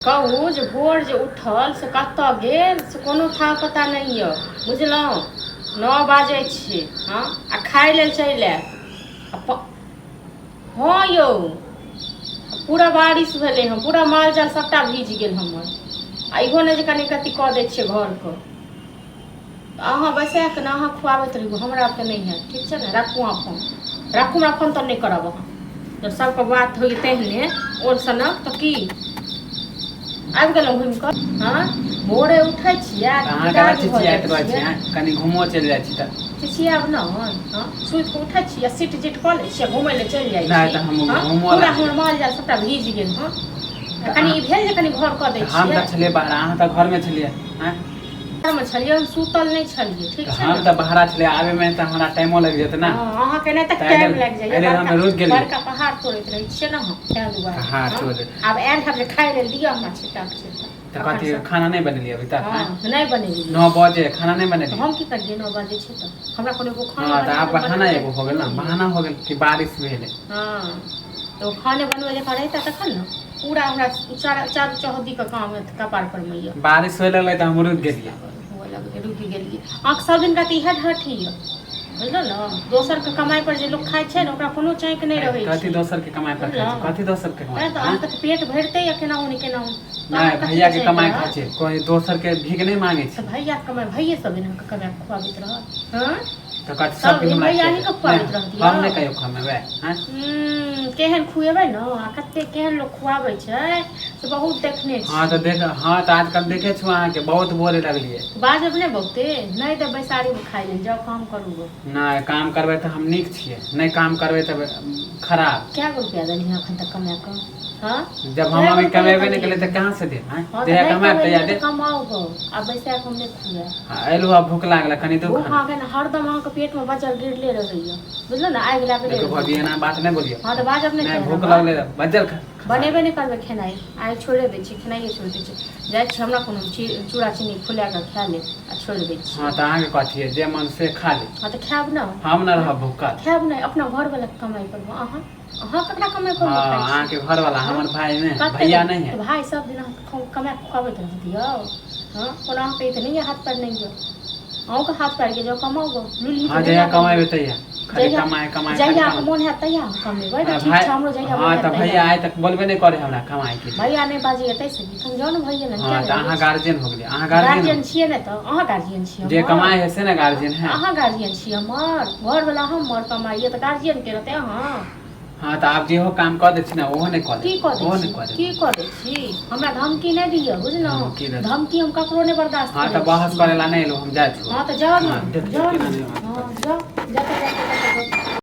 कहू जे भोर जे उठल से कतऽ गेल से कोनो था पता नहि यऽ बुझलहुँ। 9 बाजै छै। हँ, आ खाय लेल चलि आयत। हँ यौ, पूरा बारिश भेलै हँ, पूरा माल जाल सभटा भीज गेल हमर। आ इहो नहि जे कनि कथी कऽ दै छियै घरके। अहाँ बैसा कऽ ने अहाँ खुआबैत रहू, हमरा आबके नहि हैत। ठीक छै ने? राखू अहाँ फोन, राखू। हमरा फोन तोन नहि करब अहाँ। जब सबके बात होइए तेहने ओल सनक, तऽ की आबि गेलहुँ घुमि कऽ? हँ, भोरे उठै छियै आ अहाँ विदा केना भऽ चिचियाइत जाइ रहै छी? छियै। आँय, कनि घुमो चलि जाइ छी तऽ चिचियाब नहि। हँ, सुति कऽ उठै छी आ सिट जिट कऽ लै छियै, घुमय लए चलि जाइ नहि छी। तऽ हम हँ, घुमो पूरा ला हमर माल जाल सबटा भीज गेल। हँ, तऽ कनि अहाँ ई भेल जे कनि घर कऽ दै तऽ हम छियै। तऽ छलियै बाहर, अहाँ तऽ घरमे छलियै। आँय, मे छलियै हम, सुतल नहि छलियै। ठीक तऽ छै हम ने? तऽ बाहरा छलियै, आबैमे तऽ हमरा टाइमो लागि जेतै ने। हँ, अहाँके नहि तऽ तऽ एहि टाइम लेल लागि जाइए। एहि लेल हम बड़का रुकि गेलियै। बड़का पहाड़ तोड़ैत रहै छियै ने अहाँ, ताहि दुआरे। पहाड़ हँ, तोड़ै। आब आयल हब जे खाय लेल दिअ हमरा छिट्टा छिट्टा। तऽ अखन कथी से खाना नहि बनेलियै अभी तक? हँ, आँय, नहि बनेलियै। 9 बजे खाना नहि तऽ बनेलियै? हम की करियै? 9 बजे छै तऽ हमरा कोनो एगो खाने हँ, तऽ आब बना बहाना बनबै एगो हो गेल ने, बहाना हो गेल कि बारिश भेलै। हँ, तऽ ओ खाने बनबै जकाँ रहितै तखन ने। पूरा हमरा चारू चौहद्दीके काम कपार पर मे यऽ। बारिश होय लगलै तऽ हम रुकि गेलियै। हुअ लगलै, रुकि गेलियै। अहाँके सब दिनका तऽ इएह ढाठी यऽ, बुझलहुँ ने? दोसरके कमाइ पर जे लोक खाइ छै ने, ओकरा कोनो चैक नहि रहै कथी छै। दोसरके कमाइ पर खाइ छै? बुझलहुँ? कथी दोसरके कमाइ तैँ तऽ पर? अहाँके तऽ पेट भरितै या केनाहु ने केनाहु। तऽ नहि, अहाँ कथीके भैयाके चैक कमाइ खाइ रहत? छै, कोइ दोसरके भीख नहि मांगै तऽ छै। भैयाके कमाइ, भैये सब दिन अहाँके कमाए कऽ खुआबैत रहत? हँ, तऽ कथी सब सब दिन दिन हमरा भैया खिएतै? अहीँके नहि, खुआबैत रहत हम नहि यौ? कहियो खुएबै। आँय, केहन खुएबै ने आ कते केहन लोक खुआबै छै से बहुत देखने हँ, तऽ छियै। देख, हँ, तऽ आजकल देखै छु अहाँके बहुत बोले लगलियै। बाजब नहि बहुते, नहि देब बैसारीमे खाइ लेल। जाउ, काम करू गो। नहि काम करबै तऽ हम नीक छियै, नहि काम करबै तऽ खराब। कए गो रुपया देलही एखन तक कमा कऽ? हँ, जब हम कए गो अभी रुपया कमेबे नहि देलियै? केलियै तऽ कहाँ से देब? आँय, हँ, तऽ जहिया नहि कमायब तहिया कमेलियै तऽ देब। कमाउ गो, आ बैसा कऽ हम नहि खुआएब। आ एलहुँ आ भूख लागल, कनि दू भूख खाना। अहाँके ने हरदम अहाँके पेटमे बचल गिरले रहैया, बुझलहुँ ने? आगि लागले देखियौ भौजी, रहैया। एना बात नहि बोलियौ। हँ, तऽ बाजब नहि नहि, तऽ भूख बात लगलै तऽ बज्जर खसा बनेबे देब। नहि करबै खेनाइ। आइ छोड़ि दै छियै, खेनाइए छोड़ि दै छियै। जाइ छी, हमरा कोनो चूड़ा चीनी फुला कऽ खा लेब आ छोड़ि दै हँ, छियै। तऽ अहाँके कथी है? जे मन से खा ले। हँ, तऽ खायब ने। हम नहि हँ, रहब भूखल। खायब नहि, अपना घरवलाके कमाइ करब। अहाँ अहाँ ककरा कमाइ पर हँ, खाइ छी? अहाँके घरवाला हँ, हमर भाय नहि कते भैया नहि तऽ है। भाय सब दिन अहाँके कमा कऽ खुआबैत रहत यौ? हँ, कोनो अहाँके ई तऽ नहि यऽ हाथ पैर नहि यऽ। अहूँके हाथ पैर यऽ, जाउ कमाउ गो। लुल्ही तऽ हँ, नहि जहिया लागल कमेबै यऽ। तहिया खाली जहिया कमाइ कमाइ खाली जहिया अहाँके कमाइ। मोन हैत तहिया अहाँ कमेबै तऽ हमरा ठीक भाय छै, हमरो जहिया हँ, मोन हैत तऽ तहिया। भैया आइ तक बोलबे नहि करे हमरा कमाइके लिए। भैया नहि बाजैया ताहिसँ की? तहन जाउ ने भैया लग। किया हँ, नहि तऽ लगै अहाँ छी? गार्जियन हो गेलियै, अहाँ गार्जियन हो गार्जियन छियै ने तऽ अहाँ गार्जियन छियै जे हमर? कमाइ है से ने हँ, गार्जियन है। अहाँ गार्जियन छियै हमर? घरवला हमर कमाइया तऽ गार्जियन के रहतै? अहाँ। हँ, तऽ आब जेहो काम कऽ दै छी ने, ओहो नहि कऽ की देब, कऽ दै ओहो छी? नहि कऽ की देब। कऽ दै छी? हमरा धमकी नहि दिअ, बुझलहुँ? धमकी दै छी। धमकी हम ककरो नहि बर्दाश्त हँ, करै तऽ बहस छी। करै ला नहि एलहुँ, हम जाइ छी। हँ, तऽ जाउ ने। हँ, देखियौ जाउ केना ने। नहि हँ, जाउ, जतऽ जाके